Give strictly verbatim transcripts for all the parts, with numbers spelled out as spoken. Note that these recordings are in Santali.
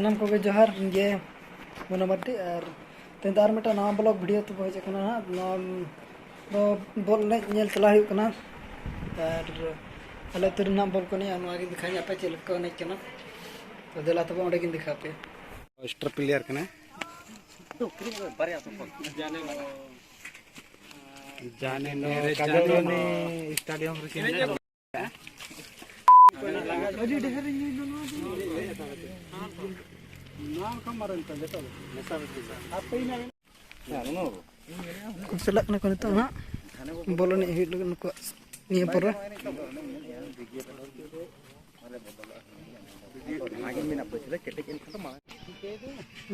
ᱥᱟᱱᱟᱢ ᱠᱚᱜᱮ ᱡᱚᱦᱟᱨ, ᱤᱧ ᱜᱮ ᱢᱚᱱᱳ ᱢᱟᱨᱰᱤ᱾ ᱟᱨ ᱛᱮᱦᱮᱧ ᱫᱚ ᱟᱨ ᱢᱤᱫᱴᱟᱝ ᱱᱟᱣᱟ ᱵᱞᱚᱜ ᱵᱷᱤᱰᱤᱭᱳ ᱛᱮᱵᱚ ᱦᱮᱡ ᱟᱠᱟᱱᱟ ᱦᱟᱸᱜ᱾ ᱱᱚᱣᱟ ᱫᱚ ᱵᱚᱞ ᱮᱱᱮᱡ ᱧᱮᱞ ᱪᱟᱞᱟᱣ ᱦᱩᱭᱩᱜ ᱠᱟᱱᱟ᱾ ᱟᱨ ᱟᱞᱮ ᱟᱹᱛᱩ ᱨᱮᱱᱟᱜ ᱵᱚᱞ ᱠᱚ ᱮᱱᱮᱡᱼᱟ, ᱱᱚᱣᱟ ᱜᱤᱧ ᱫᱮᱠᱷᱟᱣ ᱧᱚᱜ ᱟᱯᱮ ᱪᱮᱫ ᱞᱮᱠᱟ ᱠᱚ ᱮᱱᱮᱡ ᱠᱟᱱᱟ᱾ ᱛᱚ ᱫᱮᱞᱟ ᱛᱚᱵᱮ ᱚᱸᱰᱮ ᱜᱤᱧ ᱫᱮᱠᱷᱟᱣ ᱟᱯᱮᱭᱟ᱾ ᱥᱴᱟᱨ ᱯᱞᱮᱭᱟᱨ ᱠᱟᱱᱟᱭ᱾ ᱡᱟᱱᱮ ᱱᱚ ᱠᱟᱡᱚᱞ ᱱᱚ ᱥᱴᱮᱰᱤᱭᱟᱢ ᱨᱮ ᱪᱮᱫ ᱠᱚ ᱪᱟᱞᱟᱜ ᱠᱟᱱᱟ ᱠᱚ ᱱᱤᱛᱚᱜ ᱦᱟᱸᱜ᱾ ᱵᱚᱞ ᱮᱱᱮᱡ ᱦᱩᱭᱩᱜ ᱞᱟᱹᱜᱤᱫ ᱱᱩᱠᱩᱣᱟᱜ ᱱᱤᱭᱟᱹ ᱯᱚᱨᱮ᱾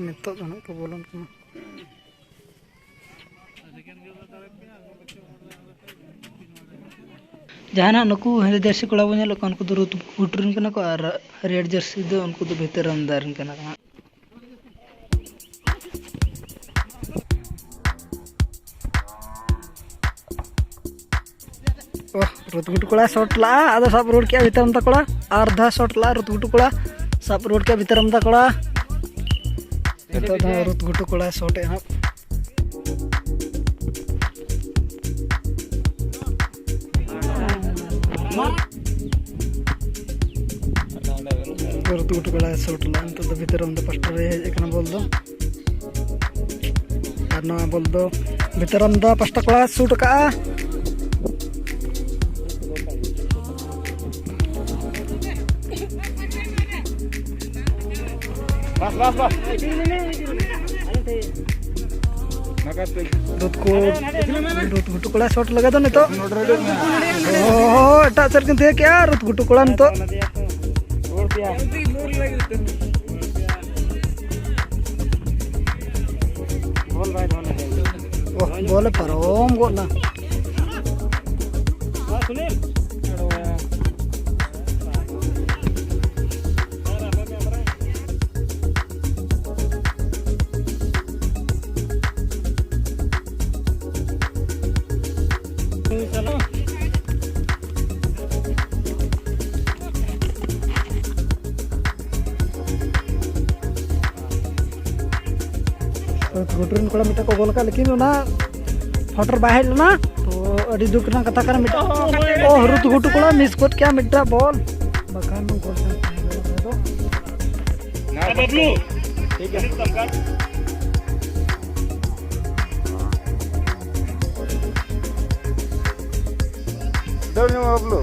ᱱᱤᱛᱚᱜ ᱫᱚ ᱦᱟᱸᱜ ᱠᱚ ᱵᱚᱞᱚᱱ ᱠᱟᱱᱟ᱾ ᱡᱟᱦᱟᱱᱟᱜ ᱱᱩᱠᱩ ᱦᱮᱸᱫᱮ ᱡᱟᱹᱨᱥᱤ ᱠᱚᱲᱟ ᱵᱚᱱ ᱧᱮᱞᱮᱫ ᱠᱚᱣᱟ, ᱩᱱᱠᱩ ᱫᱚ ᱨᱩᱛ ᱜᱷᱩᱴᱩ ᱨᱮᱱ ᱠᱟᱱᱟ ᱠᱚ, ᱟᱨ ᱨᱮᱰ ᱡᱟᱹᱨᱥᱤ ᱫᱚ ᱩᱱᱠᱩ ᱫᱚ ᱵᱷᱤᱛᱟᱹᱨ ᱟᱢᱫᱟ ᱨᱮᱱ ᱠᱟᱱᱟ ᱠᱚ ᱦᱟᱸᱜ᱾ ᱚᱦ, ᱨᱩᱛ ᱜᱷᱩᱴᱩ ᱠᱚᱲᱟ ᱥᱚᱴ ᱞᱟᱜᱼᱟ, ᱟᱫᱚ ᱥᱟᱵ ᱨᱩᱣᱟᱹᱲ ᱠᱮᱜᱼᱟ ᱵᱷᱤᱛᱟᱹᱨ ᱟᱢᱫᱟ ᱠᱚᱲᱟ᱾ ᱟᱨ ᱫᱷᱟᱣ ᱥᱚᱴ ᱞᱟᱜᱼᱟ ᱨᱩᱛ ᱜᱷᱩᱴᱩ ᱠᱚᱲᱟ, ᱥᱟᱵ ᱨᱩᱣᱟᱹᱲ ᱠᱮᱜᱼᱟ ᱵᱷᱤᱛᱟᱹᱨ ᱟᱢᱫᱟ ᱠᱚᱲᱟ᱾ ᱱᱤᱛᱚᱜ ᱫᱚ ᱨᱩᱛ ᱜᱷᱩᱴᱩ ᱠᱚᱲᱟ ᱥᱚᱴ ᱮᱜᱼᱟ ᱦᱟᱸᱜ᱾ ᱨᱩᱛ ᱜᱷᱩᱴᱩ ᱠᱚᱲᱟ ᱥᱚᱴ ᱞᱟᱜᱼᱟ, ᱱᱤᱛᱚᱜ ᱫᱚ ᱵᱷᱤᱛᱟᱹᱨ ᱟᱢᱫᱟ ᱯᱟᱥᱴᱟ ᱨᱮ ᱦᱮᱡ ᱟᱠᱟᱱᱟ ᱵᱚᱞ ᱫᱚ᱾ ᱟᱨ ᱱᱚᱣᱟ ᱵᱚᱞ ᱫᱚ ᱵᱷᱤᱛᱟᱹᱨ ᱟᱢᱫᱟ ᱯᱟᱥᱴᱟ ᱠᱚᱲᱟ ᱥᱩᱴ ᱟᱠᱟᱜᱼᱟ᱾ ᱵᱟᱥ, ᱵᱟᱥ, ᱵᱟᱥ᱾ ᱨᱩᱛ ᱠᱚ, ᱨᱩᱛ ᱜᱷᱩᱴᱩ ᱠᱚᱲᱟ ᱥᱚᱴ ᱞᱟᱜᱟ ᱫᱚ ᱱᱤᱛᱚᱜ᱾ ᱚ, ᱮᱴᱟᱜ ᱥᱮᱫ ᱠᱤᱱ ᱛᱷᱤᱭᱟᱹ ᱠᱮᱜᱼᱟ, ᱨᱩᱛ ᱜᱷᱩᱴᱩ ᱠᱚᱲᱟ ᱱᱤᱛᱚᱜ᱾ ᱵᱚᱞ ᱵᱟᱭ ᱫᱚᱦᱚ ᱞᱮᱫᱟ᱾ ᱚᱦ, ᱵᱚᱞᱮ ᱯᱟᱨᱚᱢ ᱜᱚᱫ ᱱᱟ᱾ ᱜᱷᱩᱴᱩ ᱨᱮᱱ ᱠᱚᱲᱟ ᱢᱤᱫᱴᱟᱝ ᱠᱚ ᱜᱳᱞ ᱠᱟᱜ, ᱞᱮᱠᱤᱱ ᱚᱱᱟ ᱯᱷᱚᱴᱚᱨ ᱵᱟᱭ ᱦᱮᱡ ᱞᱮᱱᱟ᱾ ᱛᱚ ᱟᱹᱰᱤ ᱫᱩᱠ ᱨᱮᱱᱟᱜ ᱠᱟᱛᱷᱟ ᱠᱟᱱᱟ, ᱢᱤᱫᱴᱟᱝ ᱚ, ᱦᱩᱨᱩ ᱛᱩᱜᱩᱴᱩ ᱠᱚᱲᱟ ᱢᱤᱥ ᱜᱚᱫ ᱠᱮᱭᱟ ᱢᱤᱫᱴᱟᱝ ᱵᱚᱞ, ᱵᱟᱠᱷᱟᱱ ᱜᱳᱞ ᱪᱟᱱᱥ ᱛᱟᱦᱮᱸ ᱠᱟᱱᱟ ᱫᱚ᱾ ᱵᱟᱵᱞᱩ᱾ ᱴᱷᱤᱠ ᱜᱮᱭᱟ᱾ ᱫᱟᱹᱲ ᱧᱚᱜ ᱢᱮ ᱵᱟᱵᱞᱩ᱾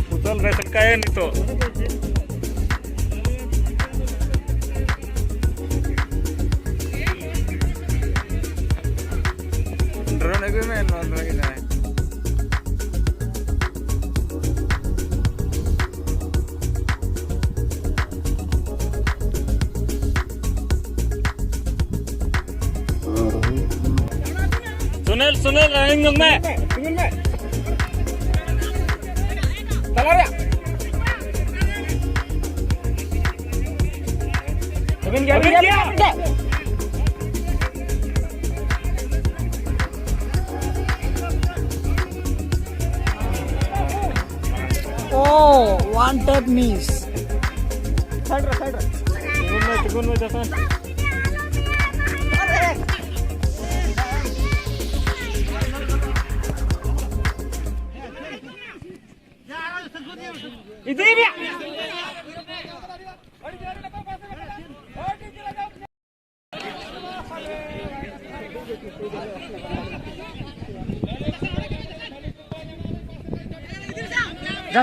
ᱥᱩᱛᱟᱹᱞ ᱨᱮ ᱪᱮᱫᱠᱟᱭᱮᱱ ᱱᱤᱛᱚᱜ? ᱰᱨᱳᱱ ᱟᱹᱜᱩᱭ ᱢᱮ, ᱱᱚᱣᱟ ᱫᱚ ᱦᱩᱭ ᱮᱱᱟ᱾ ᱥᱩᱱᱤᱞ, ᱥᱩᱱᱤᱞ, running ᱧᱚᱜ ᱢᱮ᱾ ᱛᱤᱸᱜᱩᱱ ᱢᱮ᱾ ᱛᱟᱞᱟ ᱨᱮ᱾ ᱟᱹᱵᱤᱱ ᱜᱮ, ᱟᱹᱵᱤᱱ ᱜᱮ, ᱟᱹᱵᱤᱱ ᱜᱮ᱾ Oh, one tap miss. Side ᱨᱮ, ᱥᱟᱭᱤᱰ ᱨᱮ᱾ ᱛᱤᱸᱜᱩᱱ ᱢᱮ, ᱛᱤᱸᱜᱩᱱ ᱢᱮ, ᱡᱟᱥᱚᱱ᱾ ᱤᱫᱤᱭᱮ ᱢᱮᱭᱟ᱾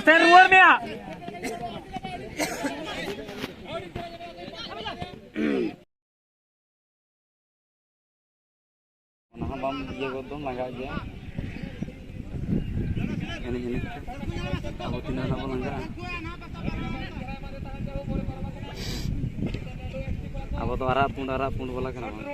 ᱥᱮᱱ ᱨᱩᱣᱟᱹᱲ ᱢᱮᱭᱟ᱾ ᱚᱱᱟ ᱦᱚᱸ ᱵᱟᱢ ᱤᱭᱟᱹ ᱜᱚᱫ ᱫᱚᱢ ᱞᱟᱸᱜᱟᱜ ᱜᱮᱭᱟ᱾ ᱮᱱᱮᱡ ᱮᱱᱮᱡ ᱛᱮ ᱟᱵᱚ ᱛᱤᱱᱟᱹᱜ ᱱᱟᱜ ᱵᱚᱱ ᱞᱟᱸᱜᱟᱜᱼᱟ᱾ ᱟᱵᱚ ᱫᱚ ᱟᱨᱟᱜ ᱯᱩᱸᱰ, ᱟᱨᱟᱜ ᱯᱩᱸᱰ ᱵᱟᱞᱟ ᱠᱟᱱᱟ ᱵᱚᱱ᱾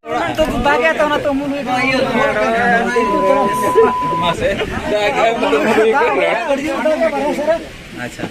ᱚᱱᱟ ᱫᱚ ᱫᱟᱜ ᱜᱮ ᱛᱚ, ᱚᱱᱟ ᱛᱚ ᱩᱢᱩᱞ ᱦᱩᱭ ᱠᱟᱱᱟ᱾ ᱢᱟᱥᱮ, ᱫᱟᱜ ᱜᱮ ᱩᱢᱩᱞ ᱦᱩᱭ ᱠᱟᱱᱟ᱾ ᱟᱪᱪᱷᱟ᱾